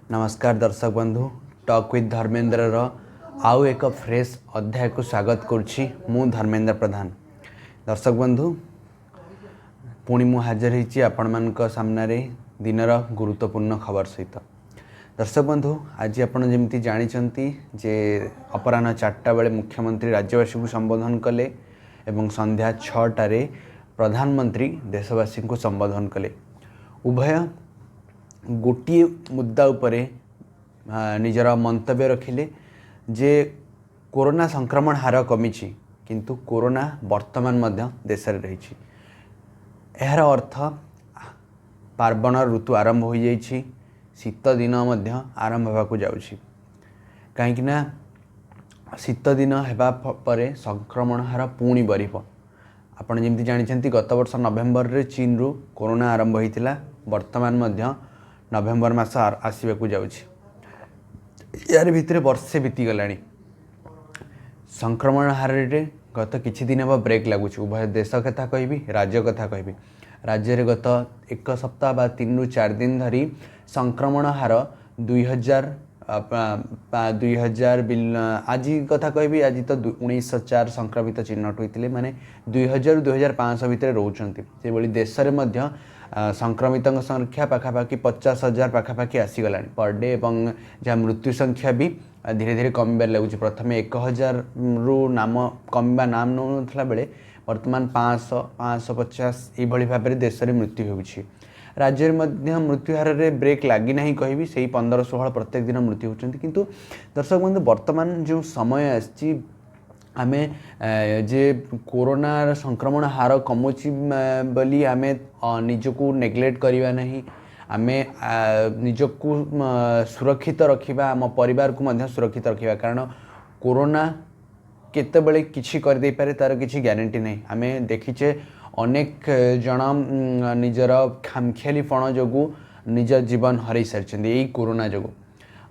ନମସ୍କାର ଦର୍ଶକ ବନ୍ଧୁ, ଟକ୍ ୱିଥ୍ ଧର୍ମେନ୍ଦ୍ରର ଆଉ ଏକ ଫ୍ରେଶ୍ ଅଧ୍ୟାୟକୁ ସ୍ୱାଗତ କରୁଛି ମୁଁ ଧର୍ମେନ୍ଦ୍ର ପ୍ରଧାନ। ଦର୍ଶକ ବନ୍ଧୁ, ପୁଣି ମୁଁ ହାଜର ହେଇଛି ଆପଣମାନଙ୍କ ସାମ୍ନାରେ ଦିନର ଗୁରୁତ୍ୱପୂର୍ଣ୍ଣ ଖବର ସହିତ। ଦର୍ଶକ ବନ୍ଧୁ, ଆଜି ଆପଣ ଯେମିତି ଜାଣିଛନ୍ତି ଯେ ଅପରାହ୍ନ 4ଟା ବେଳେ ମୁଖ୍ୟମନ୍ତ୍ରୀ ରାଜ୍ୟବାସୀଙ୍କୁ ସମ୍ବୋଧନ କଲେ ଏବଂ ସନ୍ଧ୍ୟା 6ଟାରେ ପ୍ରଧାନମନ୍ତ୍ରୀ ଦେଶବାସୀଙ୍କୁ ସମ୍ବୋଧନ କଲେ। ଉଭୟ ଗୋଟିଏ ମୁଦ୍ଦା ଉପରେ ନିଜର ମନ୍ତବ୍ୟ ରଖିଲେ ଯେ କୋରୋନା ସଂକ୍ରମଣ ହାର କମିଛି, କିନ୍ତୁ କୋରୋନା ବର୍ତ୍ତମାନ ମଧ୍ୟ ଦେଶରେ ରହିଛି। ଏହାର ଅର୍ଥ ପାର୍ବଣ ଋତୁ ଆରମ୍ଭ ହୋଇଯାଇଛି, ଶୀତ ଦିନ ମଧ୍ୟ ଆରମ୍ଭ ହେବାକୁ ଯାଉଛି। କାହିଁକିନା ଶୀତ ଦିନ ହେବା ପରେ ସଂକ୍ରମଣ ହାର ପୁଣି ବଢ଼ିବ। ଆପଣ ଯେମିତି ଜାଣିଛନ୍ତି, ଗତ ବର୍ଷ ନଭେମ୍ବରରେ ଚୀନରୁ କୋରୋନା ଆରମ୍ଭ ହୋଇଥିଲା। ବର୍ତ୍ତମାନ ମଧ୍ୟ ନଭେମ୍ବର ମାସ ଆସିବାକୁ ଯାଉଛି। ଏହାରି ଭିତରେ ବର୍ଷେ ବିତିଗଲାଣି। ସଂକ୍ରମଣ ହାରରେ ଗତ କିଛି ଦିନ ହେବ ବ୍ରେକ୍ ଲାଗୁଛି। ଉଭୟ ଦେଶ କଥା କହିବି, ରାଜ୍ୟ କଥା କହିବି। ରାଜ୍ୟରେ ଗତ ଏକ ସପ୍ତାହ ବା 3ରୁ 4 ଦିନ ଧରି ସଂକ୍ରମଣ ହାର 2000, 2000। ଆଜି କଥା କହିବି, ଆଜି ତ 1904 ସଂକ୍ରମିତ ଚିହ୍ନଟ ହୋଇଥିଲେ, ମାନେ 2000ରୁ 2500 ଭିତରେ ରହୁଛନ୍ତି। ସେଭଳି ଦେଶରେ ମଧ୍ୟ ସଂକ୍ରମିତଙ୍କ ସଂଖ୍ୟା ପାଖାପାଖି 50,000 ପାଖାପାଖି ଆସିଗଲାଣି ପର୍ ଡେ ଏବଂ ଯାହା ମୃତ୍ୟୁ ସଂଖ୍ୟା ବି ଧୀରେ ଧୀରେ କମିବାରେ ଲାଗୁଛି। ପ୍ରଥମେ 1000ରୁ ନାମ କମିବା ନାମ ନେଉନଥିଲା ବେଳେ ବର୍ତ୍ତମାନ 500, 550 ଏଇଭଳି ଭାବରେ ଦେଶରେ ମୃତ୍ୟୁ ହେଉଛି। ରାଜ୍ୟରେ ମଧ୍ୟ ମୃତ୍ୟୁ ହାରରେ ବ୍ରେକ୍ ଲାଗିନାହିଁ କହିବି, ସେଇ 15, 16 ପ୍ରତ୍ୟେକ ଦିନ ମୃତ୍ୟୁ ହେଉଛନ୍ତି। କିନ୍ତୁ ଦର୍ଶକ ବନ୍ଧୁ, ବର୍ତ୍ତମାନ ଯେଉଁ ସମୟ ଆସିଛି ଆମେ ଯେ କୋରୋନାର ସଂକ୍ରମଣ ହାର କମୁଛି ବୋଲି ଆମେ ନିଜକୁ ନେଗ୍ଲେକ୍ଟ କରିବା ନାହିଁ। ଆମେ ନିଜକୁ ସୁରକ୍ଷିତ ରଖିବା, ଆମ ପରିବାରକୁ ମଧ୍ୟ ସୁରକ୍ଷିତ ରଖିବା। କାରଣ କୋରୋନା କେତେବେଳେ କିଛି କରିଦେଇପାରେ, ତା'ର କିଛି ଗ୍ୟାରେଣ୍ଟି ନାହିଁ। ଆମେ ଦେଖିଛେ, ଅନେକ ଜଣ ନିଜର ଖାମଖିଆଲିପଣ ଯୋଗୁଁ ନିଜ ଜୀବନ ହରାଇ ସାରିଛନ୍ତି ଏଇ କୋରୋନା ଯୋଗୁଁ।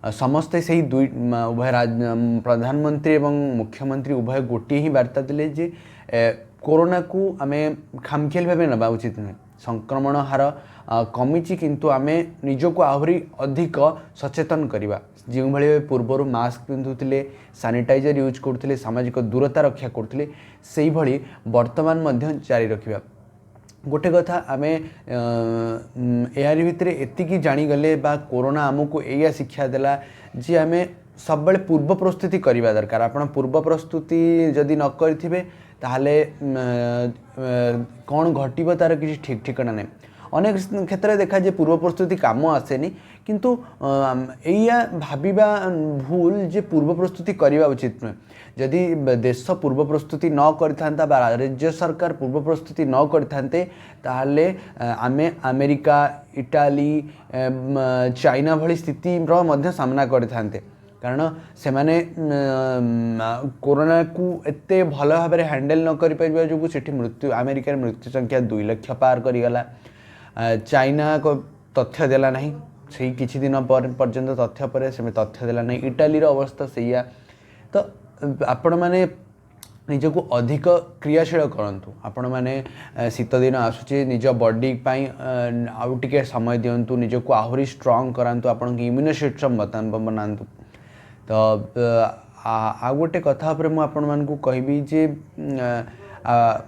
ସମସ୍ତେ ସେଇ ଦୁଇ ଉଭୟ ପ୍ରଧାନମନ୍ତ୍ରୀ ଏବଂ ମୁଖ୍ୟମନ୍ତ୍ରୀ ଉଭୟ ଗୋଟିଏ ହିଁ ବାର୍ତ୍ତା ଦେଲେ ଯେ କୋରୋନାକୁ ଆମେ ଖାମଖିଆଲି ଭାବେ ନେବା ଉଚିତ ନୁହେଁ। ସଂକ୍ରମଣ ହାର କମିଛି, କିନ୍ତୁ ଆମେ ନିଜକୁ ଆହୁରି ଅଧିକ ସଚେତନ କରିବା। ଯେଉଁଭଳି ଭାବେ ପୂର୍ବରୁ ମାସ୍କ ପିନ୍ଧୁଥିଲେ, ସାନିଟାଇଜର ୟୁଜ୍ କରୁଥିଲେ, ସାମାଜିକ ଦୂରତା ରକ୍ଷା କରୁଥିଲେ, ସେଇଭଳି ବର୍ତ୍ତମାନ ମଧ୍ୟ ଜାରି ରଖିବା। ଗୋଟେ କଥା ଆମେ ଏହାରି ଭିତରେ ଏତିକି ଜାଣିଗଲେ ବା କୋରୋନା ଆମକୁ ଏଇଆ ଶିକ୍ଷା ଦେଲା ଯେ ଆମେ ସବୁବେଳେ ପୂର୍ବ ପ୍ରସ୍ତୁତି କରିବା ଦରକାର। ଆପଣ ପୂର୍ବ ପ୍ରସ୍ତୁତି ଯଦି ନ କରିଥିବେ, ତାହେଲେ କ'ଣ ଘଟିବ ତା'ର କିଛି ଠିକ୍ ଠିକଣା ନାହିଁ। ଅନେକ କ୍ଷେତ୍ରରେ ଦେଖାଯାଏ ପୂର୍ବ ପ୍ରସ୍ତୁତି କାମ ଆସେନି, କିନ୍ତୁ ଏଇଆ ଭାବିବା ଭୁଲ ଯେ ପୂର୍ବ ପ୍ରସ୍ତୁତି କରିବା ଉଚିତ ନୁହେଁ। ଯଦି ଦେଶ ପୂର୍ବ ପ୍ରସ୍ତୁତି ନ କରିଥାନ୍ତା ବା ରାଜ୍ୟ ସରକାର ପୂର୍ବ ପ୍ରସ୍ତୁତି ନ କରିଥାନ୍ତେ, ତାହେଲେ ଆମେ ଆମେରିକା, ଇଟାଲୀ, ଚାଇନା ଭଳି ସ୍ଥିତିର ମଧ୍ୟ ସାମ୍ନା କରିଥାନ୍ତେ। କାରଣ ସେମାନେ କୋରୋନାକୁ ଏତେ ଭଲ ଭାବରେ ହ୍ୟାଣ୍ଡେଲ୍ ନ କରିପାରିବା ଯୋଗୁଁ ସେଠି ମୃତ୍ୟୁ, ଆମେରିକାରେ ମୃତ୍ୟୁ ସଂଖ୍ୟା 2 ଲକ୍ଷ ପାର କରିଗଲା। ଚାଇନା ତଥ୍ୟ ଦେଲା ନାହିଁ, ସେଇ କିଛି ଦିନ ପରେ ପର୍ଯ୍ୟନ୍ତ ତଥ୍ୟ ପରେ ସେ ତଥ୍ୟ ଦେଲା ନାହିଁ। ଇଟାଲୀର ଅବସ୍ଥା ସେଇଆ। ତ ଆପଣମାନେ ନିଜକୁ ଅଧିକ କ୍ରିୟାଶୀଳ କରନ୍ତୁ। ଆପଣମାନେ ଶୀତ ଦିନ ଆସୁଛି, ନିଜ ବଡି ପାଇଁ ଆଉ ଟିକେ ସମୟ ଦିଅନ୍ତୁ, ନିଜକୁ ଆହୁରି ଷ୍ଟ୍ରଙ୍ଗ କରାନ୍ତୁ, ଆପଣଙ୍କ ଇମ୍ୟୁନି ସିଷ୍ଟମ୍ ବନାନ୍ତୁ। ତ ଆଉ ଗୋଟେ କଥା ଉପରେ ମୁଁ ଆପଣମାନଙ୍କୁ କହିବି ଯେ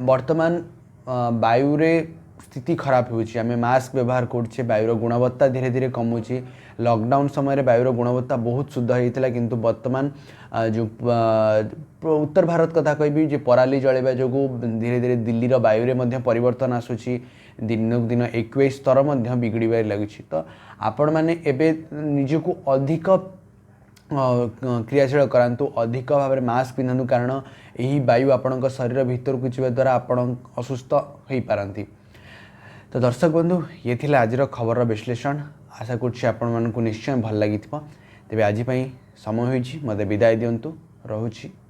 ବର୍ତ୍ତମାନ ବାୟୁରେ ସ୍ଥିତି ଖରାପ ହେଉଛି। ଆମେ ମାସ୍କ ବ୍ୟବହାର କରୁଛେ, ବାୟୁର ଗୁଣବତ୍ତା ଧୀରେ ଧୀରେ କମୁଛି। ଲକଡାଉନ୍ ସମୟରେ ବାୟୁର ଗୁଣବତ୍ତା ବହୁତ ଶୁଦ୍ଧ ହେଇଥିଲା, କିନ୍ତୁ ବର୍ତ୍ତମାନ ଯେଉଁ ଉତ୍ତର ଭାରତ କଥା କହିବି ଯେ ପରାଲି ଜଳାଇବା ଯୋଗୁଁ ଧୀରେ ଧୀରେ ଦିଲ୍ଲୀର ବାୟୁରେ ମଧ୍ୟ ପରିବର୍ତ୍ତନ ଆସୁଛି। ଦିନକୁ ଦିନ ଏକ୍ୟୁଆଇ ସ୍ତର ମଧ୍ୟ ବିଗିଡ଼ିବାରେ ଲାଗୁଛି। ତ ଆପଣମାନେ ଏବେ ନିଜକୁ ଅଧିକ କ୍ରିୟାଶୀଳ କରାନ୍ତୁ, ଅଧିକ ଭାବରେ ମାସ୍କ ପିନ୍ଧନ୍ତୁ, କାରଣ ଏହି ବାୟୁ ଆପଣଙ୍କ ଶରୀର ଭିତରକୁ ଯିବା ଦ୍ୱାରା ଆପଣ ଅସୁସ୍ଥ ହୋଇପାରନ୍ତି। ତ ଦର୍ଶକ ବନ୍ଧୁ, ଇଏ ଥିଲା ଆଜିର ଖବରର ବିଶ୍ଳେଷଣ। ଆଶା କରୁଛି ଆପଣମାନଙ୍କୁ ନିଶ୍ଚୟ ଭଲ ଲାଗିଥିବ। ତେବେ ଆଜି ପାଇଁ ସମୟ ହୋଇଛି, ମୋତେ ବିଦାୟ ଦିଅନ୍ତୁ। ରହୁଛି।